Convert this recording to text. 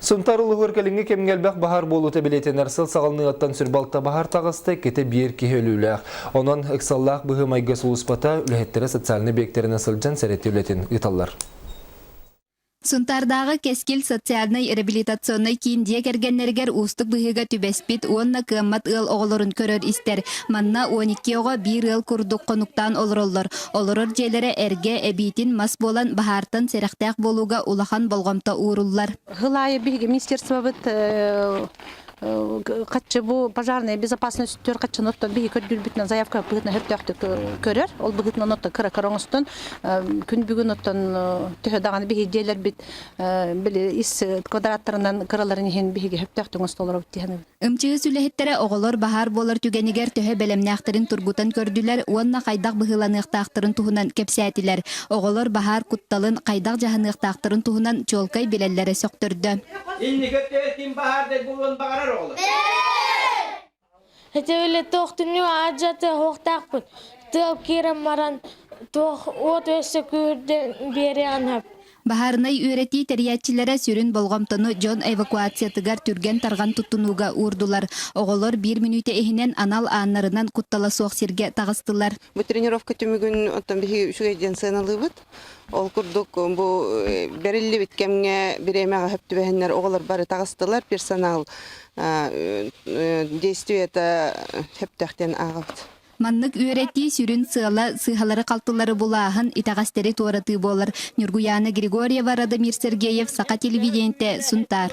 Сунтаар улууһугар кэлиҥҥи кэмҥэ элбэх баһаар буолуута бэлиэтэнэр сыл саҕаланыаҕыттан сүрбалта баһаар таҕыста, иккитэ биир киһи өлүүлээх. Онон ыксаллаах быһыы-майгы сулууспата үлэһиттэрэ социальнай объектарынан сылдьан сэрэтии үлэтин ыыталлар. Сунтаардааҕы Кэскил социальнай реабилитационнай киин дьиэ кэргэннэригэр уустук быһыыга түбэспит уонна кыаммат ыал оҕолорун көрөр-истэр. Манна 12 оҕо биир ыал курдук хонуктаан олороллор. Олорор дьиэлэрэ эргэ, эбиитин мас буолан баһаартан сэрэхтээх буолууга улахан болҕомто ууруллар. Сыл аайы биһиги министерствобыт хаччы бу пожарная безопасность төр хаччыны оттон биһи көрдүүрбүтүнэн заявка быһытынан хөптөөхтүк көрөр. Ол быһытынан оттон кыра-кыра оҥостон күн бүгүн оттон төһө даҕаны биһи дьиэлэрбит били ис квадраттарынан кыраларын иһин биһиги хөптөөхтүк оҥосто олоробут диэн. МЧС үлэһиттэрэ оҕолор баһаар буолар түгэнигэр төһө бэлэмнээхтэрин тургутан көрдүлэр уонна хайдах быһыыланыахтаахтарын туһунан кэпсээтилэр. Оҕолор баһаар кутталын хайдах дьаһаныахтаахтарын туһунан чуолкай билэллэрэ сөхтөрдө. Инники өттүгэр ким баһаардай буолуон баҕарар оҕолор? Этибили туох түннүк аадьаты оһуохтаахпын. Тыал киирэн баран туох уот өссө күүрдэн биэриэҕин сөп. Баһаарынай үөрэтии тэрийээччилэрэ сүрүн болҕомтону дьон эвакуациятыгар түргэн-тарҕан туттунууга уурдулар. Оҕолор биир мүнүүтэ иһинэн анал ааннарынан куттала суох сиргэ таҕыстылар. Бу тренировка түмүгүн оттон биһиги үчүгэй диэн сыаналыыбыт. Ол курдук бу бэриллибит кэмҥэ бириэмэҕэ сөп түбэһэннэр оҕолор бары таҕыстылар, персонал действиета сөптөөх диэн ааҕабыт. Маннык үөрэтии сүрүн сыала сыыһалары-халтылары булааһын, итэҕэстэри туоратыы буолар. Ньургуйаана Григорьева, Радомир Сергеев, Саха телевидениетэ, Сунтаар.